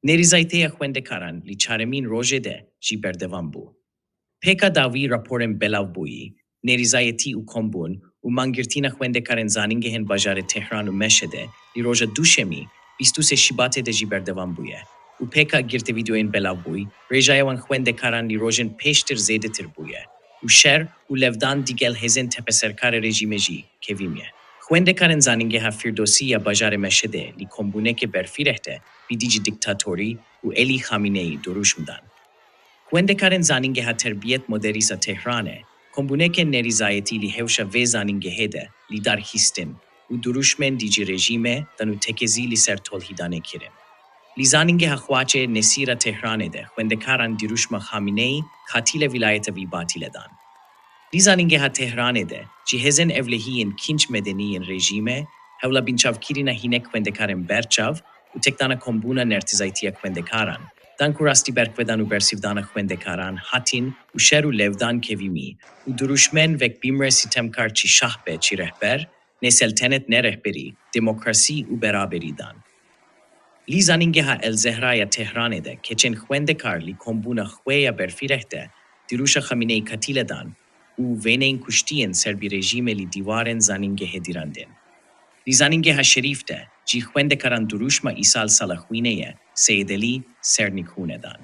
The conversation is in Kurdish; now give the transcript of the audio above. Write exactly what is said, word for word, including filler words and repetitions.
Nêrîzayîteya xwendekaran li çaremîn rojê de jî berdewam bû. Pêka dawî raporên belavbûyî, nêrîzayetî û kombûn û mangirtina xwendekarên zanîngehên bajarê Tehran û Meşedê li roja Duşemî, bîst û sê Şibatê de jî berdewam bûye û pêka girtî vîdeoyên belavbûyî, rêjeya wan xwendekaran li rojên pêştir zêdetir bûye û şer û lêvdan digel hêzên tepeserkarê rejîmê jî kevî miye. Xwendekarên Zanîngeha Firdosî ya bajarê Meşedê li kombûneke berfireh de bi dijî dîktatorî û Elî Xamîneyî dirûşm dan. Xwendekarên Zanîngeha Terbiyet Moderîs a Tehranê, kombûneke nêrîzayetî li hewşa vê zanîngehê de li dar hîstin û dirûşmên dijî rejîmê dan û tekezî li ser tolhîdanê kirin. Li Zanîngeha Xwaçê Nesîr a Tehranê de xwendekaran dirûşma Xamîneyî, qatîlê vîlayeta vî batîlê dan. Li Zanîngeha Tehranê de jî hêzên ewlehî yên kînc medenî yên rejîmê hewla binçavkirina hinek xwendekarên berçav û tekdana kombûna nêrîzayîtiya xwendekaran dan ku rastî berxwedan û bersîvdana xwendekaran hatin û şer û lêvdan kevî mî û dirûşmên wek bimre sitemkar çi şah be çi rehber, ne seltenet ne rehberî, demokrasî û beraberî dan. Li Zanîngeha El Zehra ya Tehranê de keçên xwendekar li kombûna xwe ya berfireh de dirûşa Xamîneyî qatîlê dan û wêneyên kuştiyên ser bi rejîmê li dîwarên zanîngehê dirandin. Li Zanîngeha Şerîf de jî xwendekaran dirûşma îsal sala xwînê ye Seyîdelî Sernîkûnê dan.